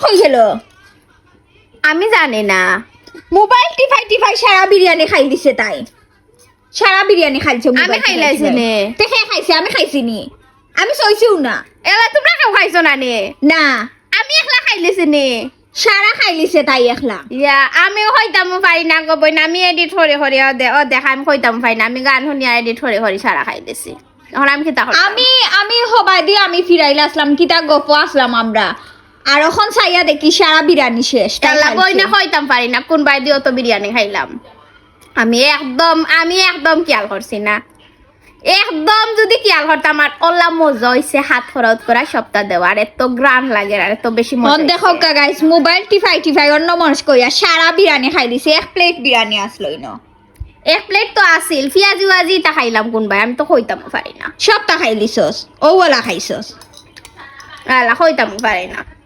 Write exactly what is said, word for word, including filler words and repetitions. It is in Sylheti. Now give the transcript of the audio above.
কই গেল? আমি জানি না। মোবাইল টিপাই টিপাই সারা বিরিয়ানি খাইলিছে তাই। সারা বিরিয়ানি খাইছে মোবাইল টিপাই টিপাই। আমি খাইলাইছি নে। তে কে খাইছে? আমি খাইছি নি। আমি চাইছিও না। এলা তুমরা কেউ খাইছো না নি? না। আমি একলা খাইলিছি নি। সারা খাইলিছে তাই একলা। ইয়া, আমি কইতামও পারি না গো বইন, আমি এডিট করি করি, ও দে-, ও দেখ, আমি কইতামও পারি না, আমি গান হুনিয়া এডিট করি করি সারা খাইলিছি। অখন আমি কিতা করতাম? আমি, আমি হবায়দি আমি ফিরাইল আসলাম, কিতা গপো আসলাম আমরা। আর অখন চাইয়া দেখি সারা বিরিয়ানি শেষ, তাই এলা খাইছে। বইনে কইতাম পারি না, কুনবায়দি অত বিরিয়ানি খাইলাম। আমি একদম, আমি একদম খেয়াল করছি না। একদম যদি খেয়াল করতাম, আর অলা মজা অইছে, হাত খরচ করা সবটা দেওয়া, আর এত ঘ্রাণ লাগে, আর এত বেশি মজা অখন অইছে। দেখউক্কা গাইস, মোবাইল টিপাই টিপাই অন্য মানুষ কইয়া সারা বিরিয়ানি খাইলিছে, এক প্লেট বিরিয়ানি আসলো ইনো। এক প্লেট তো আছিল, পিয়াজি উয়াজি ইতা খাইলাম কুনবায়, আমি তো কইতামও পারি না। সবটা খাইলিছস, অউ অলা খাইছস। আলা কইতামও পারি না।